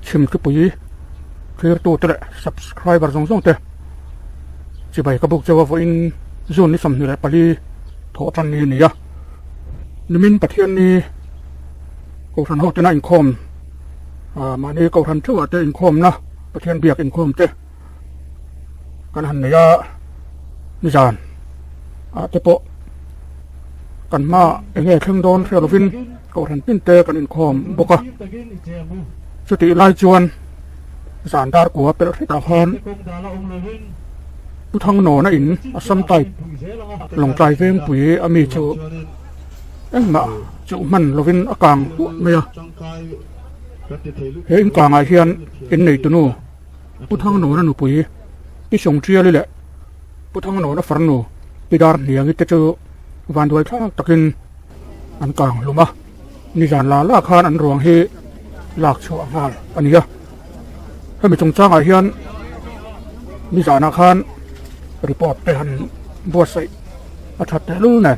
Chhimthupui thlirtute leh subscriber zawng zawng te chibai ka buk chauh a vawiin June ni 24 thawh tan ni a ni a. Nimin Pathianni Kohhran ho tena inkhawm ah mahni Kohhran theuhah te inkhawmna Pathian biak inkhawm te kan han nei a nizan ah te pawh kan hmaah eng nge thleng dawn hriat lovin Kohhran tin te kan inkhawm bawk a chutih lai chuan zan dar kua pelh hretah khan Pu Thangnawna in Assam type Lawngtlai Vengpui a mi chu engmah chuh hman lovin a kang huah mai a he inkangah hian inneitunu Pu Thangnawna nupui Pi Sawngtiali leh Pu Thangnawna farnu Pi Darhniangi te chu vanduai thlak takin an kang hlum a, nizan la la khan an ruang hi lak chhuah nghal a ni a. Hemi chungchangah hian nizanah khan report te han buatsaih a that tehlul nen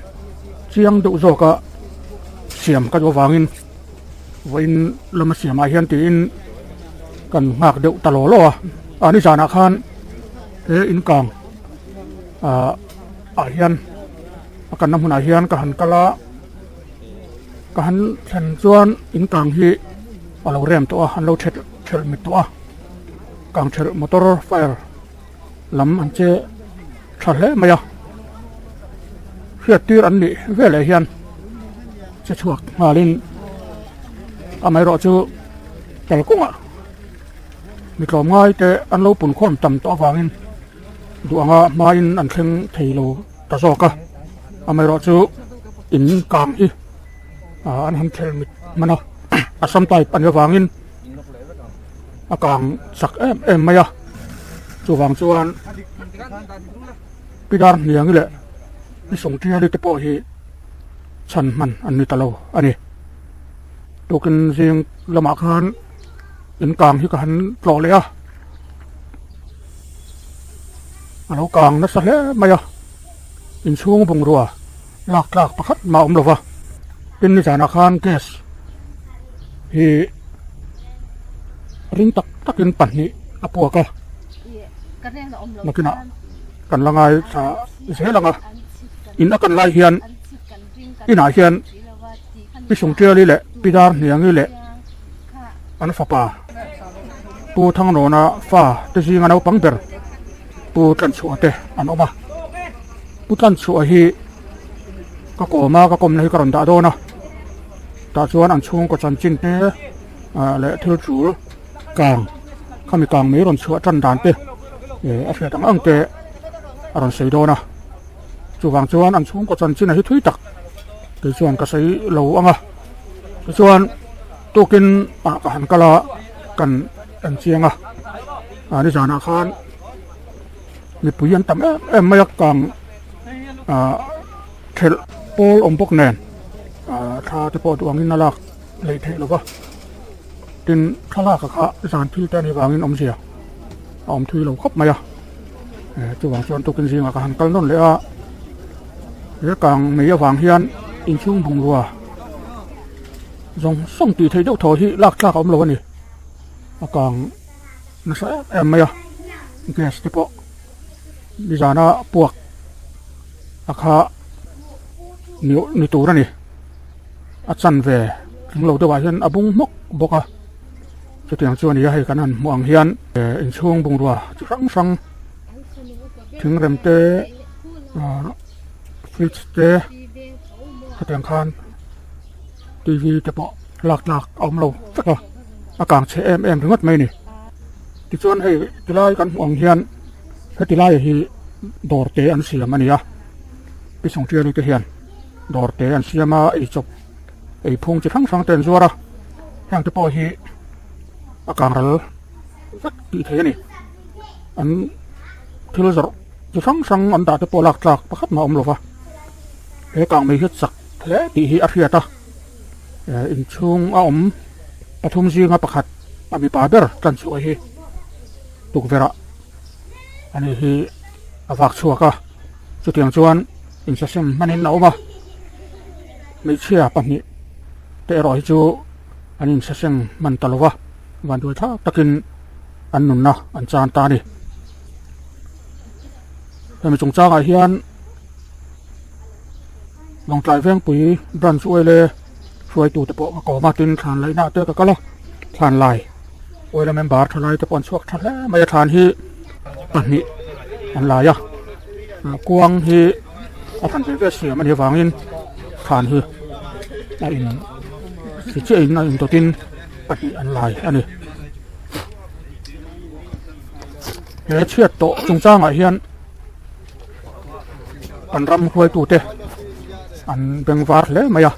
chiang deuh zawka siam ka duh avangin vawiin lama siamah hian tiin kan nghak deuh ta law law a, a nizanah khan he inkang ah ah hian a kanna hmunah hian ka han kal a ka han thlen chuan in kang hi a lo rem tawh a an lo that thelh mit tawh a kang thelh motor fire lam an che tha hle mai a hriat tir an nih veleh hian che chhuak nghalin amaherawh chu kalkawngah mi tlawmngai te an lo pun khawm tam tawh avangin duh anga hmain an thleng thei lo. Ta zawk a, amaherawh chu in kang hi an han khel mit hman a, Assam type a nih avangin a kang chak em em mai a, chuvang chuan Pi Darhniangi leh Pi Sawngtiali te pawh hi chhan hman an ni ta lo a ni. Tukin zing lamah khan in kang hi ka han tlawh leh a. A lo kang nasa hle mai a, inchhung bungrua lak tlak pakhat mah a awm lo va, tin nizanah khan gas hi ring tak takin pahnih a puak a, nakinah kan la ngai thla zel ang a, in a kan lai hian inah hian Pi Sungtiali leh Pi Darhniangi leh an fapa. Pu Thangnawna fa te zinga naupang ber Pu Tlanchhuah te an awm a, Pu Tlanchhuah hi ka kawm a, ka kawmna hi ka rawn dah dawn a, tah chuan an chhungkaw chanchin te leh thil tul kang khami kang mai rawn chhuah tan dan te a hriat ang ang te a rawn sawi dawn a, chuvang chuan an chhungkaw chanchin a hi thui tak kei chuan ka sawi lo ang a, tichuan. Tukin ah ka han kal a, kan en chiang a, ah nizanah khan mipui an tam em em mai a, kang ah thelh pawl awm bawk nen ah thla te pawh duh angin a lak leh theih lo va, tin thlalak ah kha zan thil te a nih vangin awmzia a awm thui lo khawp mai a, eh chuvang chuan tukin zingah ka han kal nawn leh a, he kang mei avang hian inchhung bungrua. Zawng zawng tih theih deuh thaw hi lak tlak a awm lo a ni. A kang nasa em em mai a, gas te pawh nizana puak a kha ni tur a ni. A chanve tling lo deuhah hian a bung hmawk bawk a, chutiang chu a ni a, hei kan han hmuh ang hian inchhung bungrua chi hrang hrang thingrem te ah fridge te hetiang khan. Tv te pawh lak tlak a awm lo vek a, a kang chhe em em ringawt mai a ni. Tichuan hei tilai kan hmuh ang hian heti laiah hi dawr te an siam a ni a, Pi Sawngtiali te hian dawr te an siam a, eichawp ei phung chi hrang hrang te an zuar a, heng te pawh hi a kang ral vek tih theih a ni. An thil zawrh chi hrang hrang an dah te pawh lak tlak pakhat mah a awm lo va, he kang mai hi chak. Hle tih hi a hriat a, inchhung a awm pathum zinga pakhat a mipa ber tlan chhuah hi tukverh ah ani hi a vak chhuak a, chutiang chuan insaseng hmanin a awm a, hmeichhia pahnih te erawh hi chu an insaseng hman ta lo va. Vanduai thlak takin an nunna an chan ta a ni. Hemi chungchangah hian Lawngtlai Vengpui Branch Uaile hruaitute pawh ka kawm a, tin thlan laihna te ka kal a, thlan lai Uaile member thalai te pawh an chhuak tha hle mai a, thlan hi pahnih an lai a, kuang hi a hran ve ve siam a nih avangin thlan hi a in si chiah in a indawtin pahnih an lai a ni. He chhiat tawh chungchangah hian kan ram hruaitute an beng var hle mai a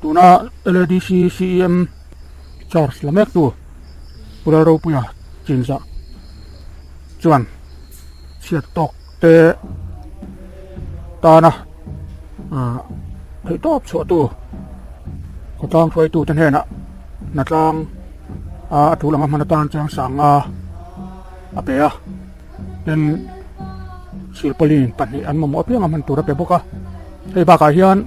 tuna L_A_D_C C_E_M charge la mek tu Pu Lalropuia chinzah chuan chhiat tawk te tana ah theihtawp chhuah tu khawtlang hruaitu te hnenah hnatlang a a tul anga hman atan chuan sanga a pe a tin silpauline pahnih an mamawh apiang a hman tur a pe bawk a hei bakah hian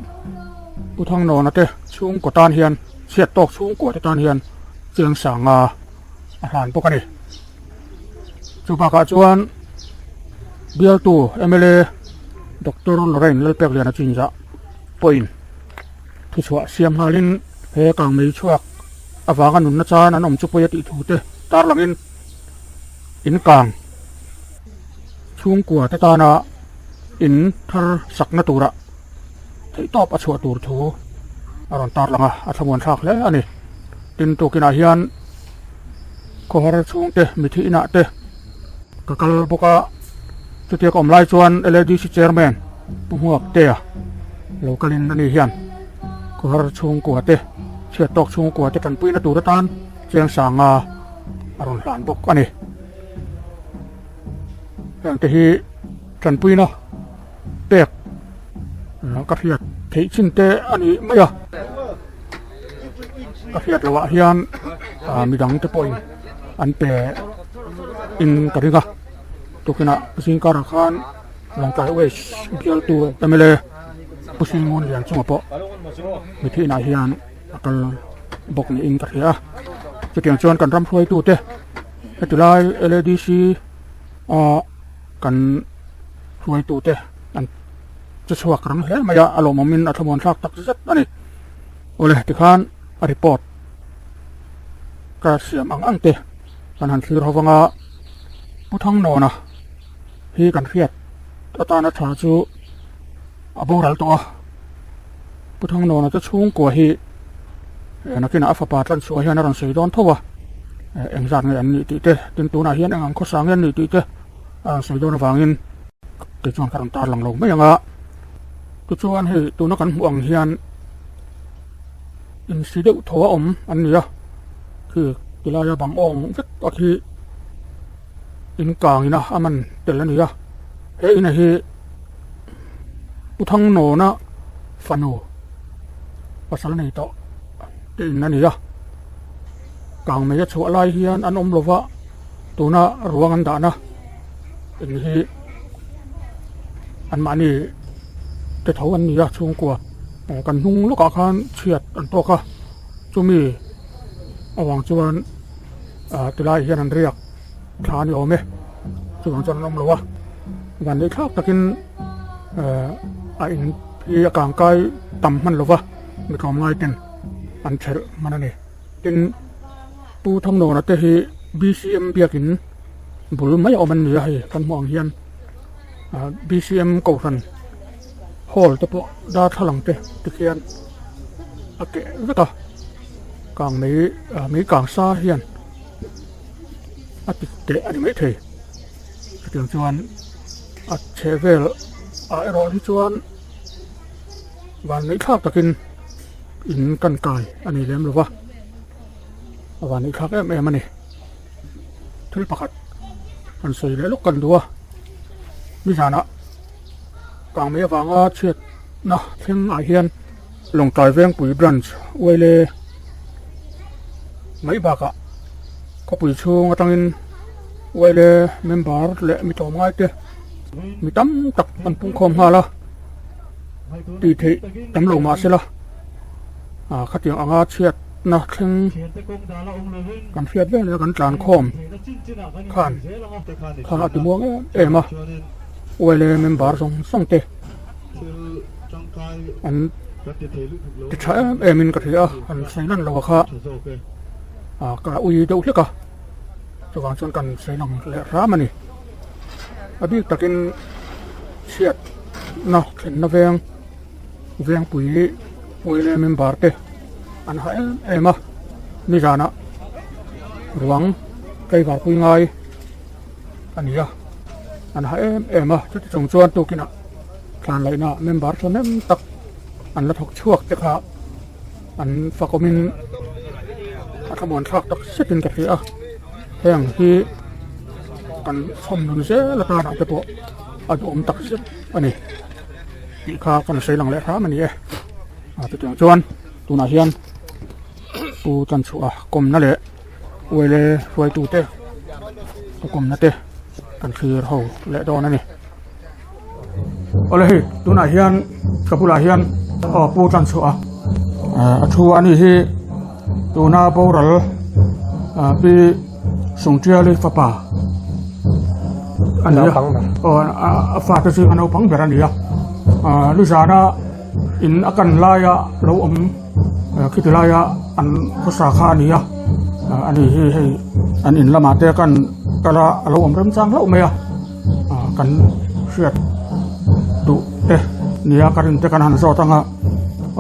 Pu Thangnawna te chhungkaw tan hian chhiat tawk chhungkua te tan hian cheng sanga a hlan bawk a ni. Chu bakah chuan bialtu mla Doctor Lorraine Lalpekliana Chinzah pawhin thuchhuah siam nghalin he kangmei chhuak avanga nunna chan an awm chu pawi a tih thu te tarlangin in kang chhungkua te tana in thar sakna tura theihtawp a chhuah tur thu a rawn tarlang a, a thlamuan thlak hle a ni. Tin tukinah hian khawhar chhungte mithi inah te ka kal bawk a, chutia ka awm lai chuan L_A_D_C chairman Pu Hmuak Tea lo kalin ani hian khawhar chhungkua te chhiat tawk chhungkua te tanpuina tur atan chiang sanga a rawn hlan bawk a ni. Heng te hi tanpuina pek ka hriat theih chin te a ni mai a ka hriat loh ah hian midang te pawhin an pe in ka ring a tukinah zingkar ah khan Lawngtlai West bialtu mla Pu Singun Lian chungah pawh mithihnah inah hian a kal bawk niin ka hria a chutiang chuan kan ram hruaitu te heti lai L_A_D_C ah kan hruaitu te an che chhuak rang hle mai a a lawmawm in a thlamuan thlak tak zet a ni awle tikhan a report ka siam ang ang te kan han thlir ho vanga Pu Thangnawna hi kan hriat atana tha chu a boral tawh a Pu Thangnawna te chhungkua hi nakinah a fapa tlan chhuah hian a rawn sawi dawn tho a engzat nge an nih tih te tin tunah hian eng ang khawsa nge an nih tih te a rawn sawi dawn avangin kei chuan ka rawn tar lang lo mai ang a tichuan hei tuna kan hmuh ang hian insi deuh tho a awm an ni a khi tilaia bang awng vek a khi in kang ina a man tel a ni a he ina hi Pu Thangnawna fanu pasal nei tawh te in a ni a kang mai a chhuah lai hian an awm lova tuna ruang an dahna in hi anmahni te tho an ni a chhungkua kan hnung lawkah khan chhiat an tawk a chumi avang chuan ah tilai hian an riak thla a ni awm e chuvang chuan an awm lo a van leh thlak takin eh a in hi a kangkai tam hman lova mi tlawmngai ten an thelh hman a ni tin Pu Thangnawna te hi B_C_M biakin bul mai a awm an ni a hei kan hmuh ang hian ah B_C_M kohhran hall te pawh darthlalang te tikhian a keh vek a kang mai ah mai kang sa hian a ti teh a ni maithei chutiang chuan a chheh vel ah erawh hi chuan van ngaihthlak takin in kan kai a ni lem lo va a van ngaihthlak em em a ni thil pakhat han sawi leh lawk kan duh a nizanah kang mai avanga chhiatna thleng ah hian Lawngtlai Vengpui Branch Uaile mai bakah khawpui chhung atangin Uaile member leh mi tlawmngai te mi tam tak an pungkhawm nghal a tih theih tam lo mahse la ah khatiang anga chhiat. chhiatna thleng kan hriat vel a kan tlan khawm khan kha a ti muang em em a uaile member zawng zawng te an ti tha em em in ka hria a an sawi lan lo a kha ah ka ui deuh hlek a chuvang chuan kan sawi lang leh hram a ni a bik takin chhiatna thlenna veng. Vengpui Uile member te an ha em em a, nizanah ruang tlaivar pui ngai a ni a, an ha em em a, chuti chung chuan tukinah thlan laihna member thahnem tak an la thawk chhuak te kha an fakawmin a thlamuan thlak tak zetin ka hria a, heng hi kan chhawm nun zel atanah te pawh a duhawm tak zet a ni. Tih kha kan sawi lang leh hram a ni e. A chutiang chuan tunah hian pu Chanchhuah kawmna leh uaile hruaitute ka kawmna te kan thlir ho leh dawn a ni. Awle hei tunah hian ka bulah hian aw pu Chanchhuah a thu a ni hi tuna boral pi Sungtiali fapa a ni a aw a fate chu a naupang ber a ni a ah nizana in a kan laia lo awm khiti laia an khawsa kha a ni a ah a ni hi hei an in lamah te kan kal a a lo awm remchang hlauh mai a ah kan hriat duh te nia ka rin te kan han zawt ang a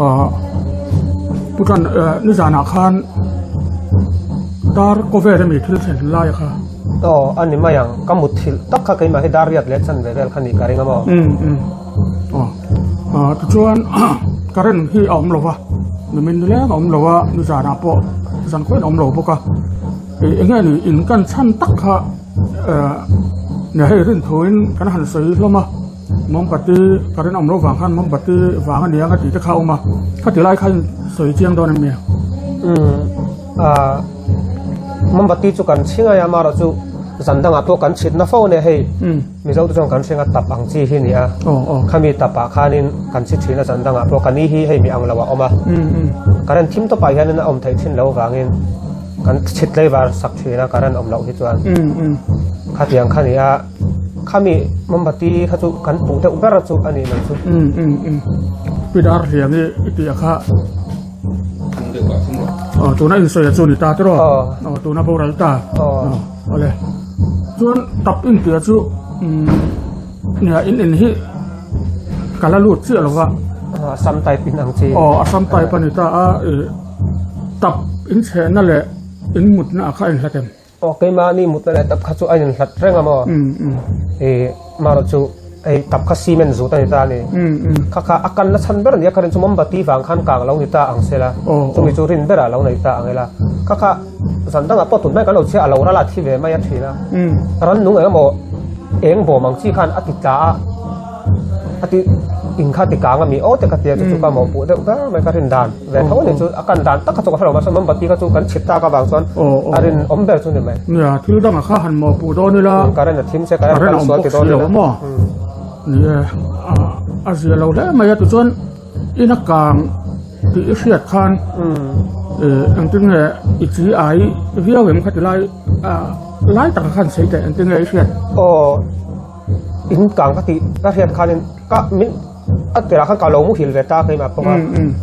ah putan eh nizanah khan dar kaw vel ami thil thlen lai kha. Aw a ni mai ang ka mut thilh tak kha keimah hi dar riat leh chan ve vel kha nih ka ring a maw. Um um aw ah tichuan current hi a awm lo va nimin nileng a awm lo a nizanah pawh zan khawiin a awm lo bawk a ih eng nge ni in kan chhan tak kha eh nia hei rinthuin kan han sawi hlawm a. Mombati current awm loh vang khan mombati vang a nia ka tih te kha a awm a, khati lai khan sawi chiang dawn em ni? Umm ah mombati chu kan chhi ngai a amaherawh chu zan dangah pawh kan chhit na fo a nia hei Mizo te chuan kan hrenga tap ang chi hi a ni a, khami tapah khanin kan chhi thin a zan dangah pawh ka ni hi hei mi ang lo a awm a, current thim tawpah hianin a awm theih thin loh vangin kan chhit tlaivar sak thin a current awm loh hi chuan khatiang kha a ni a. Khami mombati kha chu kan puh deuh ber chu a nih lo chu. Um um um pi dar hliam i i tih a kha. Aw tuna insawi a chu ni ta tiraw? Aw tuna boral ta. Aw awle. Chuan tap in tih a chu um nia in in hi ka la lut chiah lo va. Assam type in ang chi. Aw Assam type a ni ta a i tap in chhehna leh in mutna a kha a inhlat em? Aw keimahni mutna leh tap kha chu a inhlat reng a maw? I marawh chu hei tap kha cement zut a ni ta a ni. Kha kha a kanna chhan ber a ni a, kha rin chu mombati vang khan kang lo ni ta ang se la, chumi chu rin berah lo nei ta ang ila. Kha kha zan dangah pawh tun hmai kan lo chhia a lo ral a thi ve mai a thin a. Rannung eng emaw eng bawm ang chi khan a ti tla a. A ti in kha ti kang a mi aw te ka tia chu chu ka mawhpuh deuh ber mai ka rin dan ve tho a ni chu a kan dan tak kha chu ka hre lo mahse mombati kha chu kan chhit tak avang chuan a rin awm ber chu ni mai. Nia thil dangah kha han mawhpuh dawn ila current a thim che current kal sual ti dawn ila maw ni e a zia lo hle mai a tichuan in a kang tih i hriat khan engtin nge i chi ai viau em kha ti lai lai takah khan sawi teh engtin nge i hriat. Aw. In kang ka tih ka hriat khanin ka min a tirah khan ka lo muhil ve ta keimah pawh a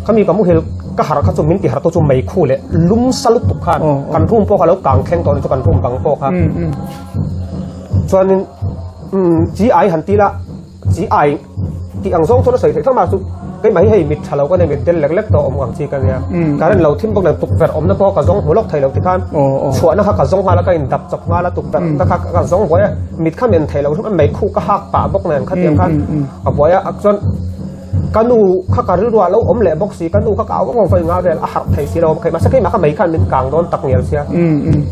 khami ka muhil ka harh kha chu min ti harh tu chu meikhu leh lum sa lutuk khan kan room pawh kha lo kang thleng tawh ni chu kan room bang pawh kha chuanin chi ai han ti la chi ai tih ang zawng chuan a sawi theih tho mah chu keimah hi hei mit tha lo ka nei mit del lek lek tawh awm ang chi ka nia current lo thim bawk nen tukverh awmna pawh ka zawng hmu lawk thei lo tikhan chhuahna kha ka zawng nghal a ka in dap chawp nghal a tukverh na kha ka zawng buai a mit kha men thei lo hrim a meikhu ka hak pah bawk nen khatiang khan ka buai a chuan ka nu kha ka rilru ah lo awm leh bawk si ka nu kha ka au vak vak inga vel a harh thei si lo mahse keimah kha mei khan min kang dawn tak ngial sia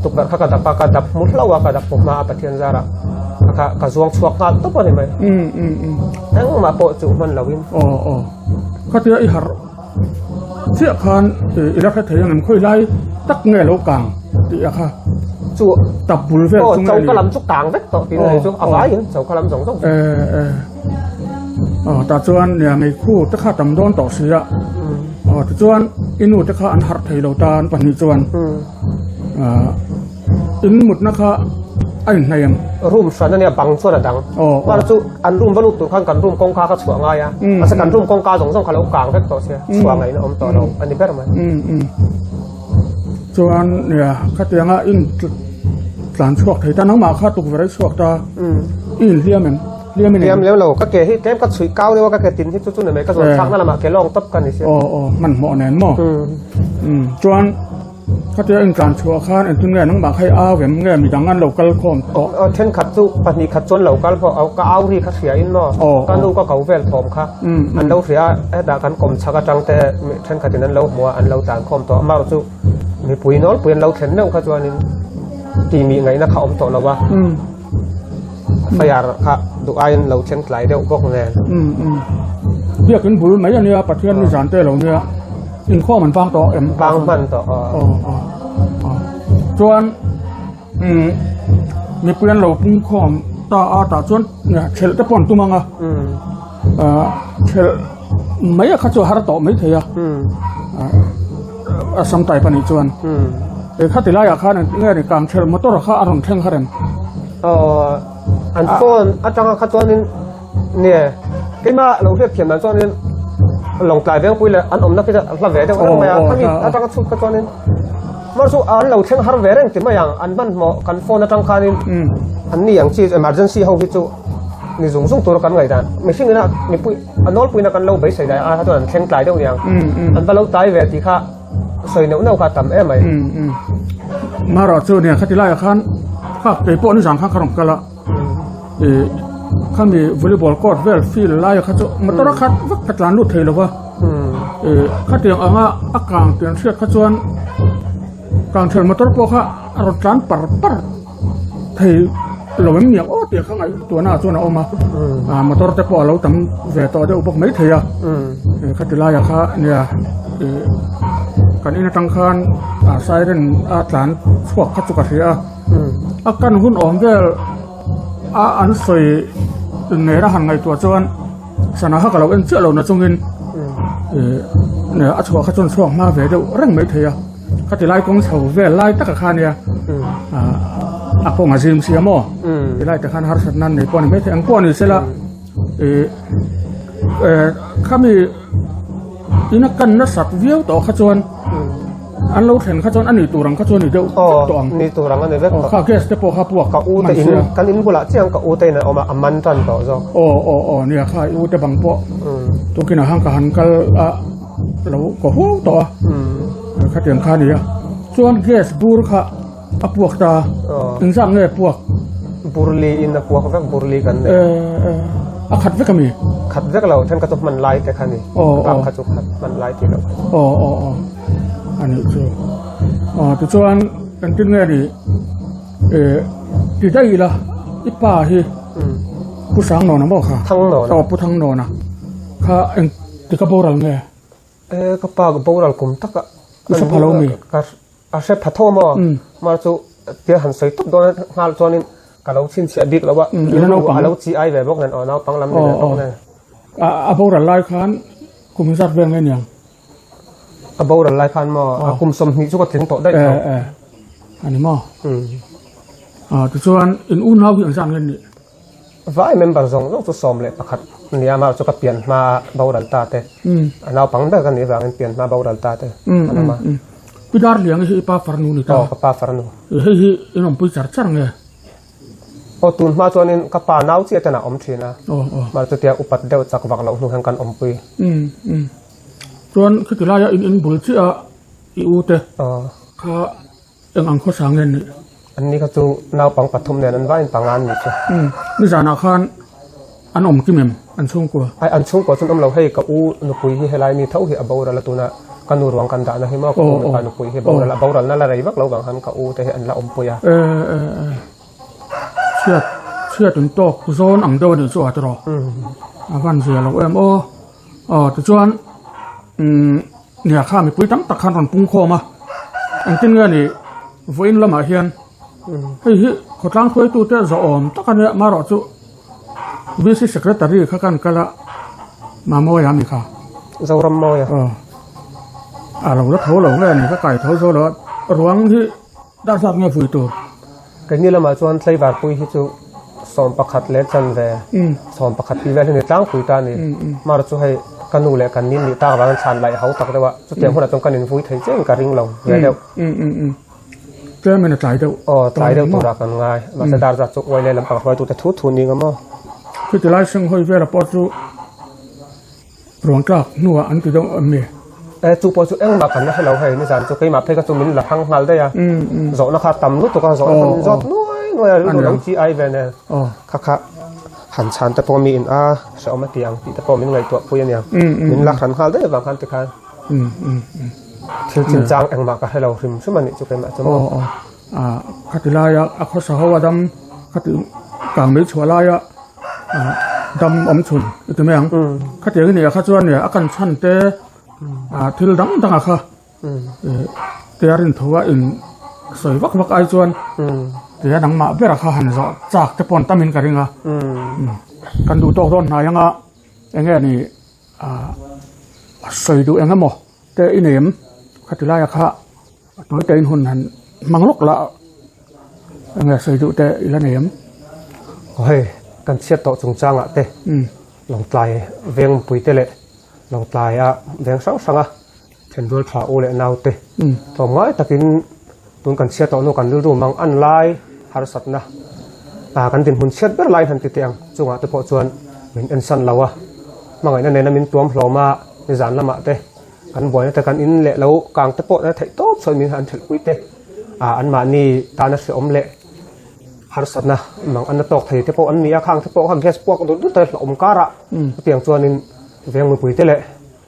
tukverh kha ka dap a ka dap hmu hlauh a ka dap hmu hma a Pathian zarah ka ka zuang chhuak nghal tawp a ni mai engmah pawh chu hman lo in. Aw aw khatia i harh chiah khan i la hre thei ang em khawi lai tak nge lo kang tih a kha chu tap bul vel chu nge choka lam chu kang vek tawh tih na chu a vaiin choka lam zawng zawng e e aw tah chuan nia meikhu te kha tam dawn tawh si a aw tichuan. I nu te kha an harh thei lo ta an pahnih chuan in mutna kha a inhnaih em? Room hran a nia bang chuan a dang. Mahse chu an room va lut tur khan kan room kawngka kha chhuah ngai a. Mahse kan room kawngka zawng zawng kha lo kang vek tawh sia chhuah ngaihna awm tawh lo a ni ber mai. Chuan nia khatianga in tlan chhuak thei ta nangmah kha tukverh i chhuak ta i inhliam em? Hliam lem lo, ka ke hi tlem ka chhuih kau deuh a, ka ke tin hi chu chu ni mai, ka zawn thlakna lamah ke lawng tawp ka ni sia. Aw aw, hmanhmawh nen maw? Chuan khatia intlan chhuah khan engtin nge nangmah kha i au em nge midang an lo kal khawm tawh? Aw thenkhat chu pahnih khat chuan lo kal pawh ka au ri kha hria in maw, ka nu ka ko vel thawm kha an lo hria a, hetah kan kawm chhak atang te thenkhatin an lo hmu a, an lo tlan khawm tawh a, amaherawhchu chu mipui nawlpui an lo thlen meuh kha chuanin tihmih ngaihna kha awm tawh lo a. Fire kha duh aiin lo thleng tlai deuh bawk nen. Um um. Biakin bul mai a nia Pathian ni zan te lo nia. Inkhawm an vang tawh em? Vang hman tawh aw. Aw aw. Aw. Chuan um mipui an lo pung khawm ta a tah chuan thelh te pawh an tum ang a. Um. Thelh mai a kha chu a har tawh mai thei a. Um. A sam type a nih chuan. Um. Khati laiah khan nge ni kang thelh motor kha a rawn thleng kha rem. Aw an phone atanga kha chuanin nge keimah lo hriat thiam dan chuanin Lawngtlai Vengpui leh an awmna khi chu hla ve deuh reng mai a khami atanga chhut kha chuanin mar chu an lo thleng har ve reng ti mai ang an hmanhmawh kan phone atang khanin an ni ang chi emergency ho hi chu ni zung zung tur kan ngaihdan mihring ina mipui a nawlpuina kan lo beisei dai a chuan an thleng tlai deuh niang an va lo tlai ve tih kha sawi neuh neuh kha a tam em mai. Mara chu nia khati laiah khan kha kei pawh nizan khan ka rawn kal a ih khami volleyball court vel field laia kha chu motor a khat vak ka tlan lut thei lo va ih khatiang anga a kang pian hriat kha chuan kang thian motor pawh kha a rawn tlan par par. Thei lo em niang aw tih kha ngaihtuahna ah chuan a awm a ah motor te pawh a lo tam ve tawh deuh bawk mai thei a khati laiah kha nia ih kan in atang khan ah siren a tlan chhuak kha chu ka hria a a kan hun awm vel a an sawi nen a han ngaihtuah chuan sana kha ka lo en chiah lo na chungin ih a chhuah kha chuan chhuak hma ve deuh reng mai thei a. Khati lai kawng chho vel lai taka kha nia a kawng a zim sia maw ti lai te khan harsat nan nei pawh a ni maithei ang pawh a ni sela ih khami ina kan nasat viau tawh kha chuan an lo thlen kha chuan a ni tur ang kha chuan ni deuh vek tawh ang ni tur ang a ni vek tawh kha gas te pawh kha puak ka u te in kan in bulah chiang ka u te in an awm a a man tan tawh zawk aw aw aw nia kha i u te bang pawh tukin ah khan ka han kal a. Lo ka huau tawh a, khatiang kha a ni a. Chuan gas bur kha a puak ta, engzah nge a puak? Burli in a puak vek, burli kan nei. A khat vek a mi? Khat vek lo, then kha chu hman lai te kha ni. Bak kha chu khat hman lai tih loh kha chu. Aw aw aw, a nih chu. Aw tichuan engtin nge ni ti daih ila i pa hi Pu Sangnawn a maw kha? Thangnawn. Aw Pu Thangnawn a kha eng. Ti ka boral nge? E ka pa ka boral kum tak a. I hre pha lo mi? Ka a hre pha tho maw? Mar chu tia han sawi tawp dawn nghal chuanin ka lo chhinchhiah bik lo a. I la naupang. A lo chi ai ve bawk nen aw naupang lam ni ve bawk nen. A boral lai khan kum zat vel nge niang? A boral lai khan maw? A kum 20 chu ka tling tawh daih tho. E e ani maw? Tichuan in unau hi engzat nge nih? Vai member zawng zawng chu 11 nia mar chu ka pian hma boral ta te a naupang ber ka nih vangin pian hma boral ta te an awm a. Pi Darliang hi i pa farnu ni ta? Aw ka pa farnu. Hei hi in awmpui char char nge? Aw tun hma chuanin ka pa nau chiah ten a awm thin a. Aw aw. Mar chutia upat deuh chak vak loh hnu hian kan awmpui. Chuan khiti laia in in bul chiah a i u te kha Eng ang khawsa nge nih? An ni kha chu naupang pathum nen an vain panga an nih chu. Umm, nizanah khan an awm kim em an chhungkua? Ai, an chhungkua chuan awm lo. Hei ka u nupui hi helai mi tho hi a boral a tuna ka nu ruang kan dahna hi maw ka u mipa nupui hi boral a boralna la rei vak lo vang khan ka u te hi an la awmpui a. E, e, e. Chhiat, chhiat in tawk zawn ang deuh a nih chu a tiraw? A van zia lo em aw. Aw, tichuan, umm. Nia kha mipui tam tak khan rawn pung khawm a, engtin nge ni vawiin lamah hian hei hi khawtlang hruaitute zawhawm tak a nia marawh chu VC Secretary kha kan kal a Mamawia ami kha Zorammawia aw A lo la tho lo nge ni ka kai tho zo lo a, ruang hi dar zat nge vui tur. Keini lamah chuan tlaivar pui hi chu 11 leh chanve, 11 tih vel hi ni tlangpui ta a ni. Mar chu hei ka nu leh kan nin nih tak avangin thlan laih ho tak deuh a, chutiang hunah chuan kan invui thei chiang ka ring lo ve deuh. Tlemin a tlai deuh. Aw tlai deuh turah kan ngai. Mahse dar zat chu uai leh lampang hruaitute thu thu ni ngam aw. Chuti lai senghawi vela pawh chu Ruang tlak hnuah an ti deuh em ni? E, chu pawh chu engmah kan la hre lo hei, nizan chu keimah phei kha chu min la hrang nghal daih a, zawhna kha tam lutuk a, zawhna kha min zawt nuai nuai a, rilru lo chi ai ve nen, kha kha han chhan te pawh mi in a hrehawm a ti ang tih te pawh min ngaihtuah pui a nia, min la hran nghal daih avang khan tikhan thil chinchang engmah ka hre lo hrim hrim a nih chu keimah chu maw. Khati laia a khawsa ho a dam khati kang mai chhuah laia dam awm chhun i ti mai ang. Khatiang i nih ah kha chuan a kan chhan te thil dang dang ah kha tia rin tho a in sawi vak vak ai chuan tia nangmah ber ah kha han zawh chak te pawh an tam in ka ring a. Kan duh tawk dawn hnai anga eng nge ni sawi duh eng emaw te i nei em khati laia kha. A tawi tawiin hun han hmang lawk la enge sawi duh te i la nei em? Aw hei, kan chhiat tawh chungchangah te Lawngtlai veng mipui te leh Lawngtlaia veng hrang hranga thenrual tha u leh nau te tlawmngai takin tun kan chhiat tawh hnu kan rilru mang an lai harsatna kan dinhmun chhiat ber laiin han ti teh ang chungah te pawh chuan min ensan lo a, hmangaihna nena min tuam hlawm a nizan lamah te. Kan buaina te kan in leh lo kang te pawh theih tawp sawi min han thelh pui te ah anmahni tana hreawm leh harsatna mang an la tawk thei te pawh an ni a, khang te pawh kha gas puak dut dut a hlauhawm karah chutiang chuanin veng mipui te leh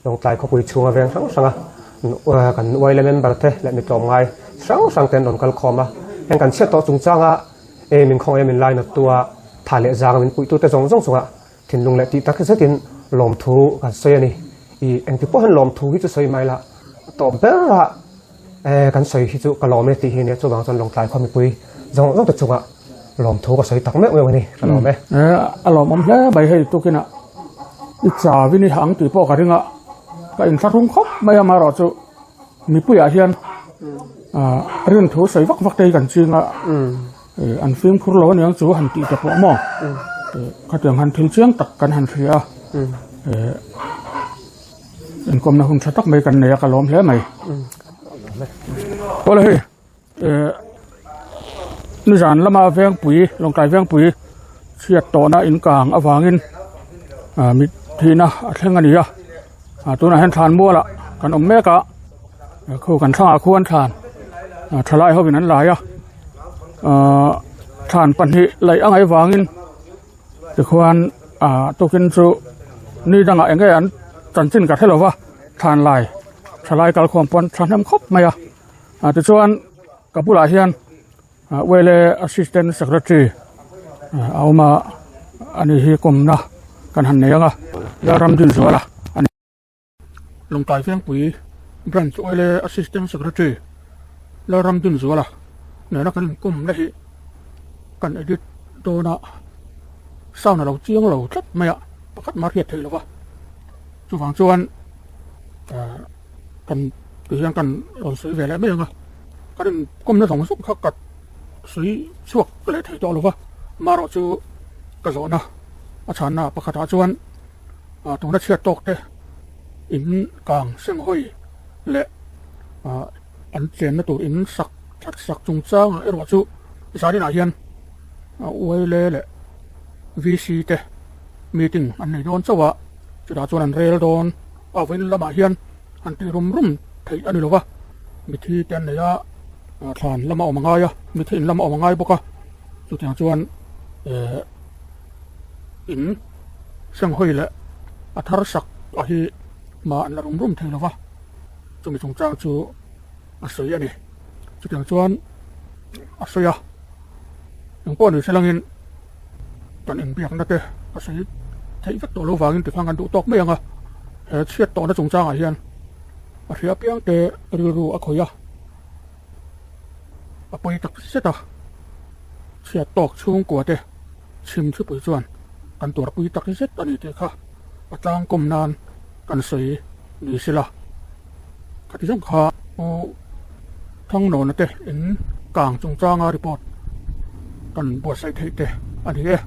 Lawngtlai khawpui chhunga veng hrang hranga kan uaile member te leh mi tlawmngai hrang hrang te an rawn kal khawm a, heng kan chhiat tawh chungchanga e min khawngaih a min lainat tu a tha leh zang min puih tu te zawng zawng chungah Thinlung leh tih tak zetin lawmthu kan sawi a ni. I engti pawh hian lawmthu hi chu sawi mai la, a tawp berah e kan sawi hi chu ka lawm e tih hi nia, chuvang chuan Lawngtlai khua mipui zawng zawng te chungah lawmthu ka sawi tak meuh meuh a ni, ka lawm e. E, a lawmawm hle mai hei tukinah i chawin i hang tih pawh ka ring a, ka inthlahrung khawp mai a, amaherawhchu mipuiah hian rinthu sawi vak vak te hi kan ching a. An fimkhur lo aniang chu han tih te pawh maw khatiang han thil chiang tak kan han hria a inkawmna hun tha tak mai kan nei a ka lawm hle mai awle hei nizan lama vengpui lawngtlai vengpui chhiat tawhna inkang avangin mit thihna a thleng a ni a tunah hian thlan mualah kan awm mek a khu kan thlangah khuan thlan thalai hovin an lai a. Ahh thlan pahnih laih a ngaih vangin tikhuan ahh tukin chu ni dangah eng nge an chanchin ka hre lo va thlan lai thalai kalkhawm pawn thahnem khawp mai a ah tichuan ka bulah hian ah wele assistant secretary a awm a ani hi kawmna kan han nei ang a Lalramdinzuala a ni. Lawngtlai Vengpui Branch Oile Assistant Secretary Lalramdinzuala nena kan inkawmna hi kan edit dawn a, sound a lo chiang lo tlat mai a, pakhat mah hriat theih lo va, chuvang chuan kan tihian kan rawn sawi ve leh mai ang a, kan inkawmna zawng zawng kha ka sawi chhuak leh thei tawh lo va, amaherawhchu ka zawhna a chhanna pakhatah chuan. ah tuna chhiat tawk te in kang seng hawi leh ah an chenna tur in sak that sak chung chang ah erawh chu zaninah hian ah uaile leh VC te meeting an nei dawn chauh a chutah chuan an rel dawn a vawiin lamah hian an tih rum rum theih a ni lo va mithi te an nei a ah thlan lama awm a ngai a mithi in lama awm a ngai bawk a chutiang chuan eh in. Senghawi leh a thar sak a hi hma an la rum rum thei lo va, chumi chungchang chu a sawi a ni. Chutiang chuan a sawi a, engpawh ni se langin kan inbiakna te a sawi theih vek tawh lo vangin tikhan kan duh tawk mai ang a, he chhiat tawhna chungchangah hian a hria piang te rilru a khawih a, a pawi tak zet a, chhiat tawk chhungkua te. Chhim thupui chuan kan tuarpui tak zet a ni tih kha a tlangkawm nan kan sawi ni sela. Khati zawng kha Pu Thangnawna te in kang chungchanga report kan buatsaih theih te a ni e.